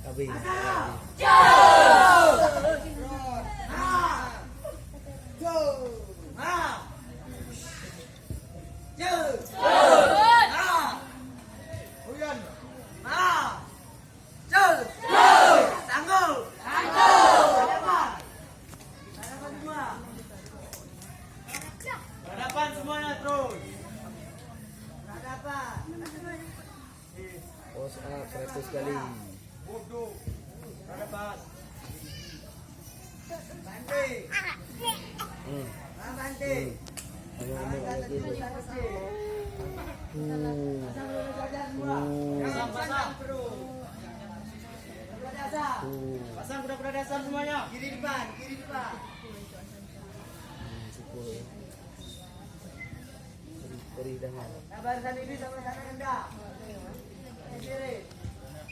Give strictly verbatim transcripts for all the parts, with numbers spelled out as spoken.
Habis. Berhadapan semuanya terus. Berhadapan. Push up seratus kali. Hmm. Hmm. Ayo, ayo, ayo, ayo. Hmm. Hmm. Pasang, pasang. Hmm. Pasang kuda-kuda dasar semuanya. Kiri depan, kiri depan. Hmm, syukur. Perih, perih dangan. Barisan ini sama-sama rendah. Kiri.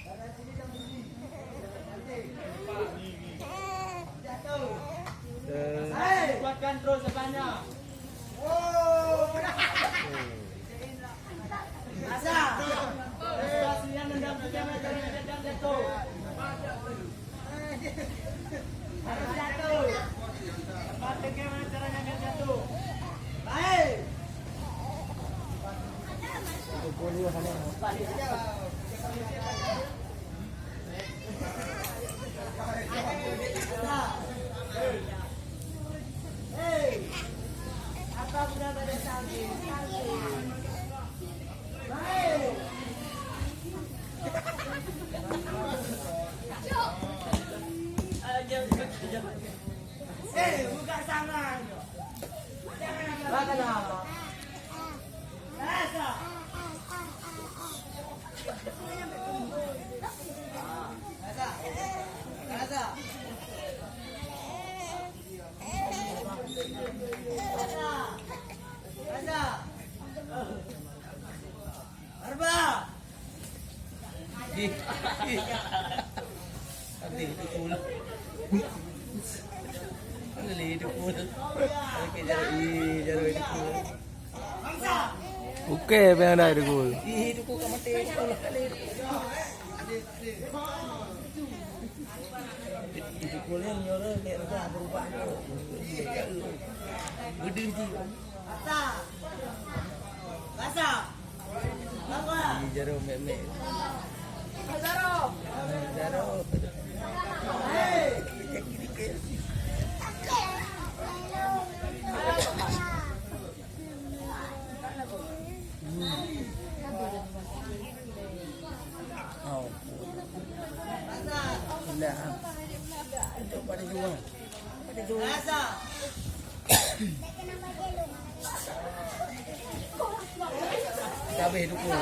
Barisan ini sama ini. Jatuh. Eh. Kuatkan terus sebanyak. Oh. Hmm. Asa. Situasi yang nendang, nendang, nendang, nendang, jatuh. Eh, buka tangan. Jangan apa. Rasa. Rasa. Rasa. Rasa. Arba. Ih, ih. Aduh, itu pula. Mana lagi itu pula? Okey, jarak. Ih, jarak itu pula. Okey, apa yang ada itu pula? Ih, itu pula mati, itu pula. Itu pula yang nyuruh, dia berubah, berubah. Gede je. Ih, jaroe mek-mek. Jaroe. Oh. Nah. Itu pada jual. Habéh dukun.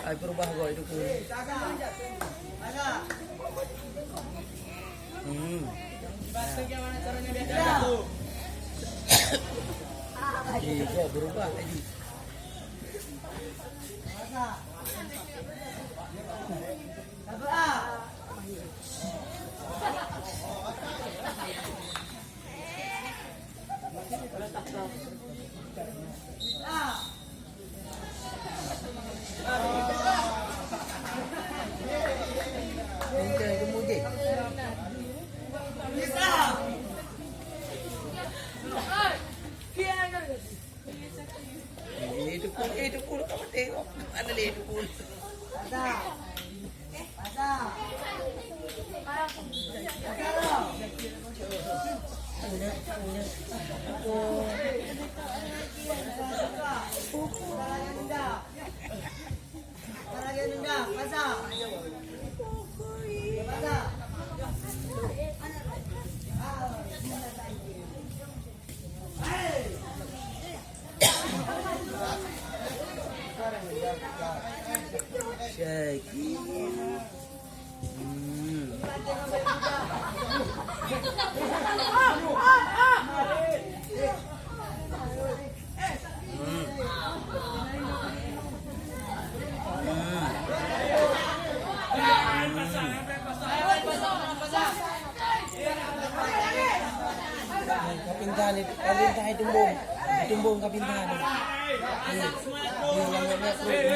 Ai, berubah goi dukun. Hmm. Eh, kok berubah tadi? Ada lé dulu. Syekh. Hmm. Hmm. Hmm. Kapintan itu, kapintan itu tumbong. Tumbong kapintan itu. Hmm. Hmm, yang banyak tu tumbong.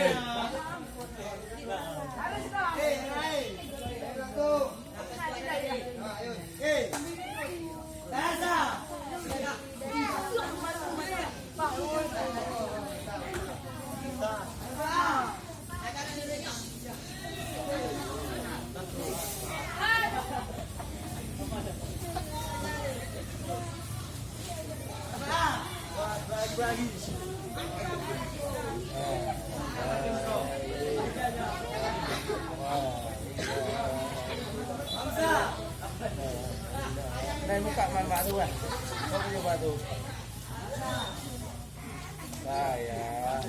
Dan buka man bak tu kan. Kau punya bak tu. Sayang.